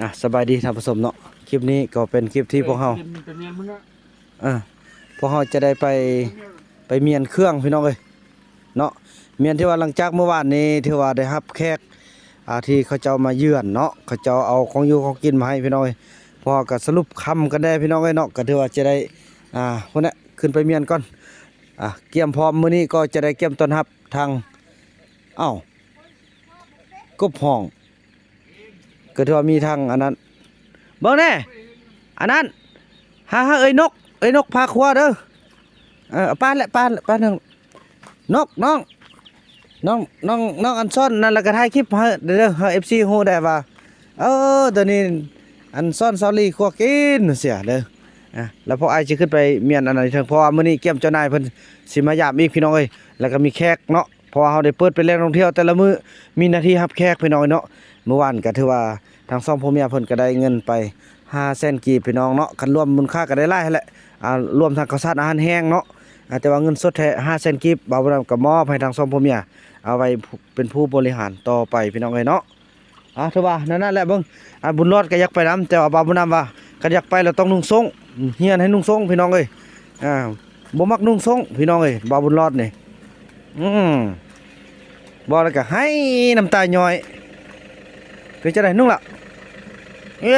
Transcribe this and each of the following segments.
ອ່ະ ສະບາຍດີທ່ານຜູ້ຊົມເນາະ, ຄລິບນີ້ກໍເປັນຄລິບທີ່ພວກເຮົາ ເອີ ພວກເຮົາຈະໄດ້ໄປ ໄປມ້ຽນເຄື່ອງພີ່ນ້ອງເອີຍເນາະ. ມ້ຽນທີ່ວ່າຫຼັງຈາກມື້ວານນີ້ ຖືວ່າໄດ້ຮັບແຂກ ອ່າ ທີ່ເຂົາເຈົ້າມາເຢືອນເນາະ, ເຂົາເຈົ້າເອົາຂອງຢູ່ຂອງກິນມາໃຫ້ພີ່ນ້ອງເອີຍ. ພວກເຮົາກໍສະຫຼຸບຄ່ຳກັນແດ່ພີ່ນ້ອງເອີຍເນາະ, ກໍຖືວ່າຈະໄດ້ ອ່າ ພຸ້ນແຫຼະ ຂຶ້ນໄປມ້ຽນກ່ອນ. ອ່າ ກຽມພ້ອມ ມື້ນີ້ກໍຈະໄດ້ກຽມຕ້ອນຮັບທາງ ເອົ້າ ກົບຫ້ອງ ກໍຖືວ່າມີທັງອັນນັ້ນ ເບິ່ງແດ່ ອັນນັ້ນ ຫາ ຫາເອີຍນົກ ເອີຍນົກພາຄົວເດີ. ເອີ ປານແຫຼະ ປານ ປານ ນ້ອງ ນ້ອງ ນ້ອງ ນ້ອງ ນ້ອງອັນຊ້ອນນັ້ນ ແລ້ວກໍຖ່າຍຄລິບໃຫ້ເດີ ໃຫ້ເອັຟຊີຮູ້ໄດ້ວ່າ ເອີ ໂຕນີ້ອັນຊ້ອນສາວລີຄົວກິນເສຍເດີ. ອ່າ ແລ້ວພວກອ້າຍຊິຂຶ້ນໄປມ້ຽນອັນນັ້ນເທິງ ເພາະວ່າມື້ນີ້ກຽມເຈົ້ານາຍເພິ່ນຊິມາຢາມອີກພີ່ນ້ອງເອີຍ, ແລ້ວກໍມີແຂກເນາະ. ເພາະວ່າເຮົາໄດ້ເປີດເປັນແຫຼ່ງທ່ອງທ່ຽວ ແຕ່ລະມື້ມີໜ້າທີ່ຮັບແຂກພີ່ນ້ອງເນາະ. ມື້ວານກໍຖືວ່າທັງສອງຜົວເມຍເພິ່ນກໍໄດ້ເງິນໄປຫ້າແສນກີບພີ່ນ້ອງເນາະ, ຄັນລວມມູນຄ່າກໍໄດ້ຫຼາຍຫັ້ນແຫຼະ ອ່າ ລວມທັງເຂົ້າສານອາຫານແຫ້ງເນາະ. ອ່າ ແຕ່ວ່າເງິນສົດແທ້ຫ້າແສນກີບ ບ່າວບຸນນຳກໍມອບໃຫ້ທັງສອງຜົວເມຍ ເອົາໄວ້ເປັນຜູ້ບໍລິຫານຕໍ່ໄປພີ່ນ້ອງເອີຍເນາະ. ອ່າ ຖືວ່ານັ້ນແຫຼະ ເບິ່ງ ອ່າ ບຸນລອດກໍຢາກໄປນຳ ແຕ່ວ່າບ່າວບຸນນຳວ່າ ຄັນຢາກໄປແລ້ວຕ້ອງນຸ່ງໂສ້ງ ຮຽນໃຫ້ນຸ່ງໂສ້ງພີ່ນ້ອງເອີຍ. ອ່າ ບໍ່ມັກນຸ່ງໂສ້ງພີ່ນ້ອງເອີຍ ບ່າວບຸນລອດນີ້. ອືມ ເວົ້າແລ້ວກໍໄຫ້ນ້ຳຕາຍ້ອຍ. ເປັນຈັ່ງໃດນຸ່ງລະ? ເອີ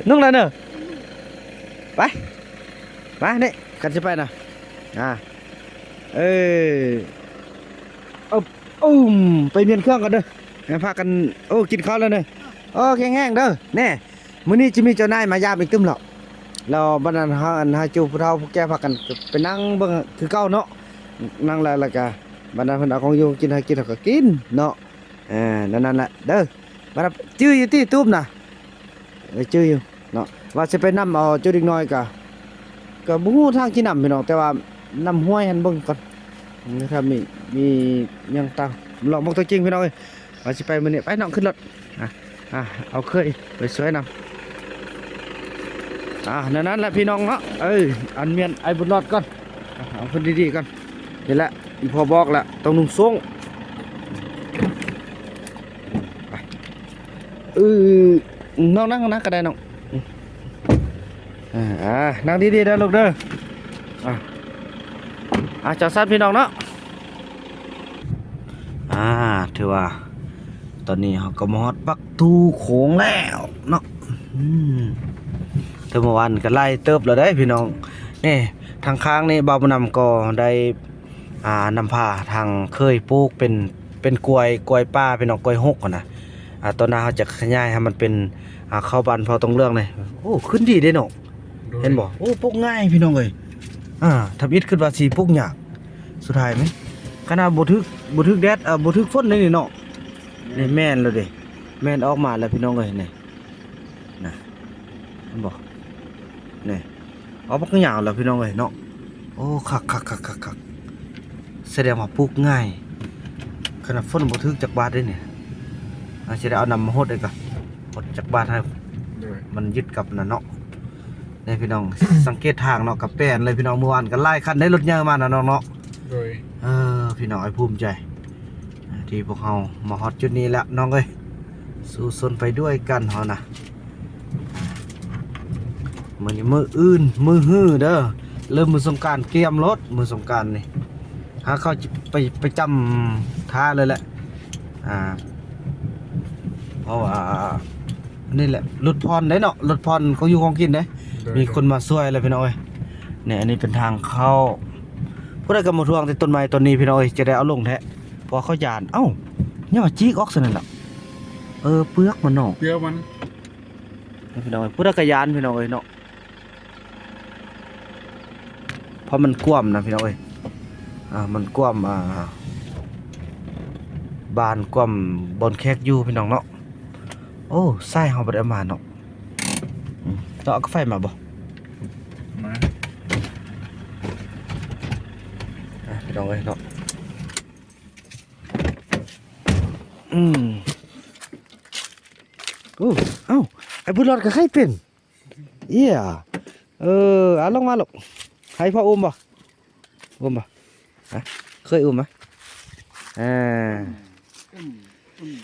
ນຸ່ງລະເນີ ໄປ ມານີ້ ຄັນຊິໄປນະ. ອ່າ ເອີ ເອົາ ອືມ ໄປມ້ຽນເຄື່ອງກ່ອນເດີ ໃຫ້ພາກັນ ໂອ້ ກິນເຂົ້າແລ້ວເດີ. ໂອ້ ແຂງແຮງເດີ ແນ່ ມື້ນີ້ຈະມີເຈົ້ານາຍມາຢາມອີກຕື່ມແລ້ວ. ແລ້ວບັດນັ້ນເຮົາ ອັນ ຫາຈູຜູ້ເຖົ້າຜູ້ແກ່ພາກັນໄປນັ່ງເບິ່ງຄືເກົ່າເນາະ, ນັ່ງແລ້ວ ແລ້ວກະບັດນັ້ນເພິ່ນເອົາຂອງຢູ່ກິນໃຫ້ກິນ ເຮົາກໍກິນເນາະ. ເອີ ນັ້ນ ນັ້ນແຫຼະເດີ ບັດນັ້ນຈື່ຢູ່ຕິຕູບນະ? ເອີ ຈື່ຢູ່ເນາະ ວ່າຊິໄປນຳເອົາຈຸເດັກນ້ອຍກະ ກະບໍ່ຮູ້ທາງຊິນຳພີ່ນ້ອງ, ແຕ່ວ່ານຳຫ້ວຍຫັ້ນເບິ່ງກ່ອນ ຖ້າມີ ມີຫຍັງຕາມ ລອງເບິ່ງຕົວຈິງພີ່ນ້ອງເອີຍ. ວ່າຊິໄປມື້ນີ້ ໄປນ້ອງຂຶ້ນລົດ ອ່ະ ອ່ະ ເອົາເຄີຍໄປຊ່ວຍນຳ. ອ່າ ແນວນັ້ນແຫຼະພີ່ນ້ອງເນາະ. ເອີ ອັນມ້ຽນອ້າຍບຸນລອດກ່ອນ ອ່ະ ເອົາຂຶ້ນດີໆກ່ອນ. ນີ້ແຫຼະ ອີ່ພໍ່ບອກແຫຼະ ຕ້ອງນຸ່ງໂສ້ງ. ເອີ ນ້ອງນັ່ງ ນັ່ງກໍໄດ້ນ້ອງ. ອ່າ ນັ່ງດີໆເດີລູກເດີ. ອ່າ ອ່າ ຈັ່ງຊັ້ນພີ່ນ້ອງເນາະ. ອ່າ ຖືວ່າຕອນນີ້ເຮົາກໍມາຮອດປາກຕູໂຂງແລ້ວເນາະ. ອືມ ແຕ່ເມື່ອວານກໍຫຼາຍເຕີບແລ້ວເດ້ພີ່ນ້ອງ. ນີ້ ທາງຂ້າງນີ້ ບ່າວບຸນນຳກໍໄດ້ ອ່າ ນຳພາທາງເຄີຍປູກເປັນ ເປັນກ້ວຍ ກ້ວຍປ່າພີ່ນ້ອງ ກ້ວຍຫົກຫັ້ນນະ. ອ່າ ຕອນໜ້າເຮົາຈະຂະຫຍາຍໃຫ້ມັນເປັນ ອ່າ ເຂົ້າບ້ານເຜົ່າຕົງເຫຼືອງນີ້. ໂອ້ ຂຶ້ນດີເດ້ເນາະ ໂດຍ ເຫັນບໍ່? ໂອ້ ປູກງ່າຍພີ່ນ້ອງເອີຍ. ອ່າ ທຳອິດຄິດວ່າຊິປູກຍາກ ສຸດທ້າຍແມ່ນ ຂະໜາດບໍ່ຖືກ ບໍ່ຖືກແດດ ເອີ ບໍ່ຖືກຝົນເດ້ນີ້ເນາະ. ແມ່ນ ນີ້ແມ່ນແລ້ວເດ້ ແມ່ນອອກມາແລ້ວພີ່ນ້ອງເອີຍ ນີ້ ນະ ເຫັນບໍ່? ນີ້ ອອກບັກຍາວແລ້ວພີ່ນ້ອງເອີຍເນາະ. ໂອ້ ຄັກໆໆໆໆ ສະແດງວ່າປູກງ່າຍ ຂະໜາດຝົນບໍ່ຖືກຈັກບາດເດ້ນີ້. ອາດຈະໄດ້ເອົານ້ຳມາຫົດເອງກະ ຫົດຈັກບາດໃຫ້ ໂດຍ ມັນຍຶດກັບນັ້ນເນາະ. ນີ້ພີ່ນ້ອງ ສັງເກດທາງເນາະ ກະແປນເລີຍພີ່ນ້ອງ. ເມື່ອວານກໍຫຼາຍຄັນໄດ້ລົດໃຫຍ່ມານະນ້ອງເນາະ. ໂດຍ ເອີ ພີ່ນ້ອງເອີຍ ພູມໃຈ ອ່າ ທີ່ພວກເຮົາມາຮອດຈຸດນີ້ແລ້ວນ້ອງເອີຍ. ສູ້ຊົນໄປດ້ວຍກັນເຮົານະ. ມື້ນີ້ມື້ອື່ນ ມື້ຮືເດີ ເລີ່ມມື້ສົງການ ກຽມໂລດ ມື້ສົງການນີ້ ຫາເຂົາໄປ ໄປຈຳທ່າເລີຍແຫຼະ. ອ່າ ເພາະວ່າ ນີ້ແຫຼະ ຫຼຸດຜ່ອນເດ້ເນາະ ຫຼຸດຜ່ອນຂອງຢູ່ຂອງກິນເດ້. ໂດຍ ມີຄົນມາຊ່ວຍແລ້ວພີ່ນ້ອງເອີຍ. ນີ້ ອັນນີ້ເປັນທາງເຂົ້າ. ຜູ້ໃດກໍມາທວງແຕ່ຕົ້ນໄມ້ຕົ້ນນີ້ພີ່ນ້ອງເອີຍ ຈະໄດ້ເອົາລົງແທ້ ເພາະວ່າເຂົາຢ້ານ. ເອົ້າ ຍັງວ່າຈີກອອກຊັ້ນນັ້ນລະ. ເອີ ເປືອກມັນເນາະ ເປືອກມັນ ພີ່ນ້ອງເອີຍ. ຜູ້ໃດກໍຢ້ານພີ່ນ້ອງເອີຍເນາະ. ເພາະມັນກວມນະພີ່ນ້ອງເອີຍ. ອ່າ ມັນກວມ ອ່າ ບ້ານ ກວມບ່ອນແຂກຢູ່ພີ່ນ້ອງເນາະ. ໂອ້ ສາຍເຮົາບໍ່ໄດ້ເອົາມາເນາະ. ອືມ ເຮົາເອົາກາໄຟມາບໍ່? ມາ ອ່າ ພີ່ນ້ອງເອີຍເນາະ. ອືມ ໂອ້ ເອົ້າ ໄອ້ບຸນຫຼອດກໍໄຄເປັນ ເອີ ເອີ ເອົາລົງມາລູກ. ໃຫ້ພໍ່ອຸ້ມບໍ່? ອຸ້ມບໍ່? ຮະ ເຄີຍອຸ້ມບໍ່? ອ່າ ອືມ ອືມ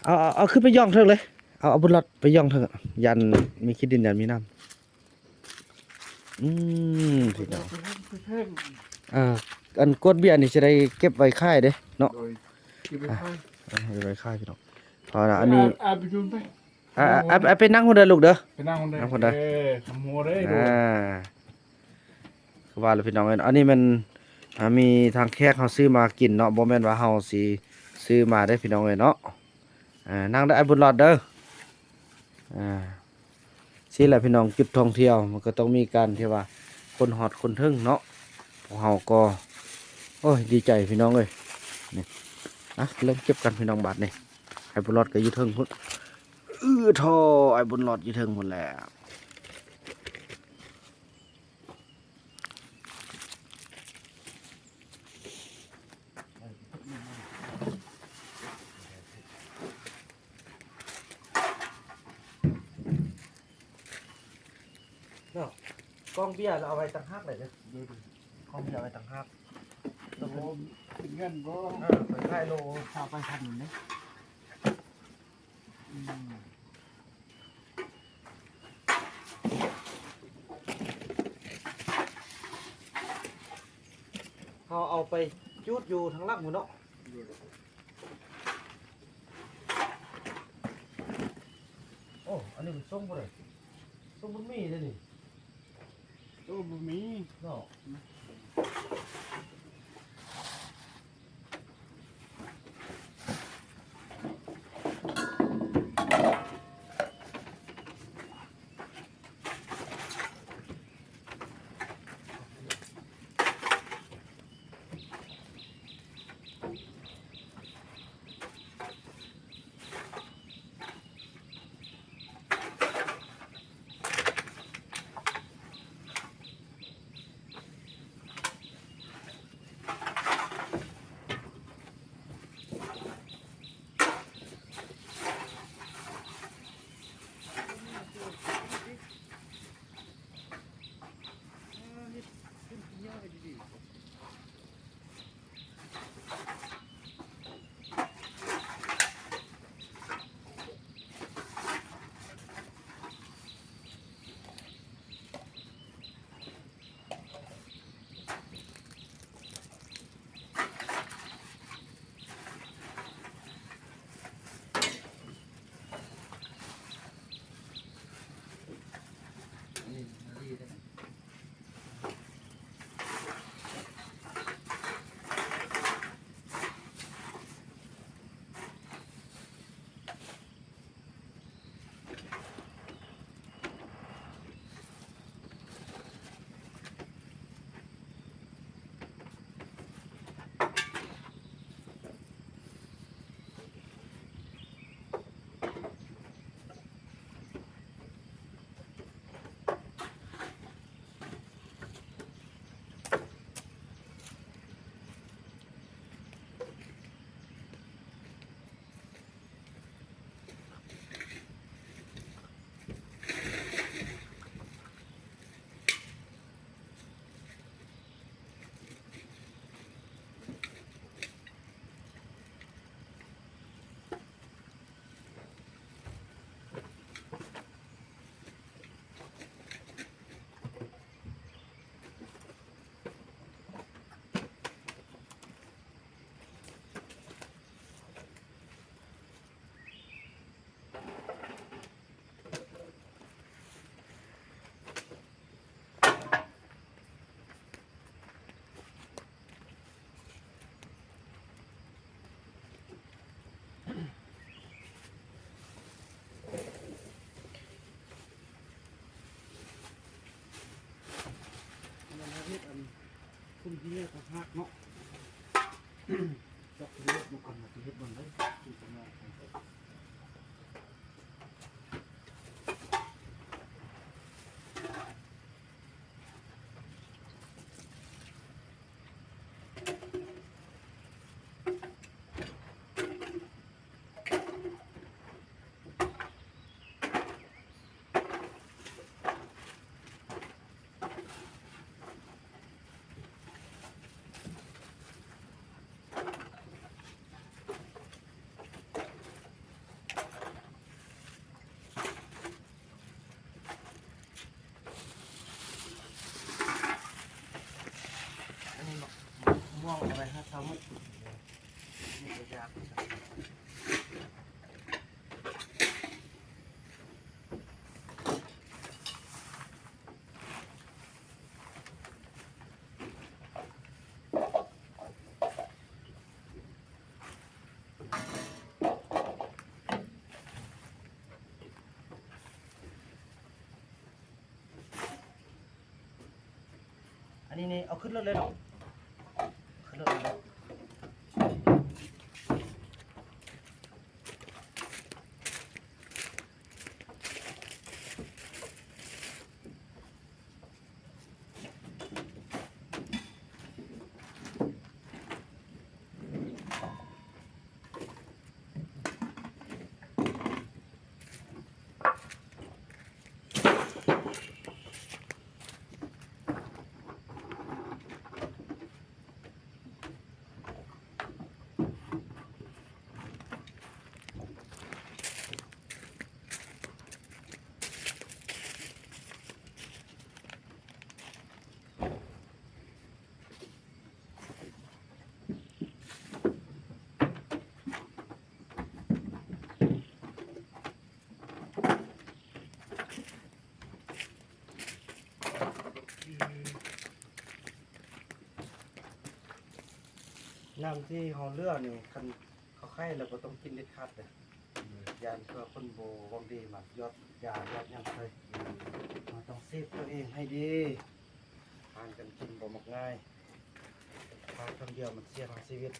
ອືມ. ເອົາ ເອົາ ເອົາຂຶ້ນໄປຢ່ອງເທິງເລີຍ ເອົາ ເອົາບຸນຫຼອດໄປຢ່ອງເທິງ ຢ້ານມີຂີ້ດິນ ຢ້ານມີນ້ຳ. ອືມ ພີ່ນ້ອງ ເອີ ອັນກວດເບ້ຍນີ້ຊິໄດ້ເກັບໄວ້ຂາຍເດ້ເນາະ ໂດຍ ເກັບໄວ້ຂາຍ ເອີ ເກັບໄວ້ຂາຍພີ່ນ້ອງ ເພາະວ່າອັນນີ້ ອ່າ ອ່າ ໄປຢູ່ໄປ ອ່າ ອ່າ ອ່າ ໄປນັ່ງພຸ້ນເດີລູກເດີ ໄປນັ່ງພຸ້ນເດີ ນັ່ງພຸ້ນເດີ ເອີ ຄຳຫົວເດ້ ອ່າ ຄືວ່າລະພີ່ນ້ອງເອີຍ ອັນນີ້ແມ່ນ ອ່າ ມີທາງແຂກເຮົາຊື້ມາກິນເນາະ ບໍ່ແມ່ນວ່າເຮົາຊິຊື້ມາເດ້ພີ່ນ້ອງເອີຍເນາະ ອ່າ ນັ່ງເດີອ້າຍບຸນຫຼອດເດີ ອ່າ ຊີ້ແຫຼະພີ່ນ້ອງ ຈຸດທ່ອງທ່ຽວມັນກໍຕ້ອງມີການທີ່ວ່າຄົນຮອດຄົນເຖິງເນາະ ພວກເຮົາກໍ ໂອ້ຍ ດີໃຈພີ່ນ້ອງເອີຍ ນີ້ ອ່ະ ເລີ່ມເກັບກັນພີ່ນ້ອງບາດນີ້ ອ້າຍບຸນຫຼອດກໍຢູ່ເທິງພຸ້ນ ເອີ ທໍ່ ອ້າຍບຸນຫຼອດຢູ່ເທິງພຸ້ນແຫຼະ. ເນາະ ກອງເບຍລະເອົາໄວ້ຕ່າງຫາກໄດ້ເດີ ໂດຍ ກອງເບຍເອົາໄວ້ຕ່າງຫາກ ໂອ້ ເປັນເງິນບໍ່ ເອີ ໄປຂາຍໂລຊາວປາຍພັນນີ້ ອືມ. ເຮົາເອົາໄປຈູດຢູ່ທາງຫຼັງພຸ້ນເນາະ ໂອ້ ອັນນີ້ມັນສົ່ງບໍ່ໄດ້ ສົ່ງບໍ່ມີເດ້ນີ້ ໂອ້ ບໍ່ມີເນາະ. ໂ ອັນນີ້ນີ້ ເອົາຂຶ້ນລົດເລີຍເນາະ ຂຶ້ນລົດເລີຍເນາະ. ນ້ຳທີ່ເຮົາເຫຼືອນີ້ ຄັນເຂົາໄຂ້ແລ້ວບໍ່ຕ້ອງກິນເດັດຂາດເດີ້ ຢ້ານເພື່ອຄົນບໍ່ຫວັງດີມາຢອດຢາຢອດຫຍັງໃສ່. ເຮົາຕ້ອງເຊຟຕົວເອງໃຫ້ດີ ຫານກັນກິນບໍ່ມັກງ່າຍ ພາດຄຳດຽວມັນເສຍທັງຊີວິດ.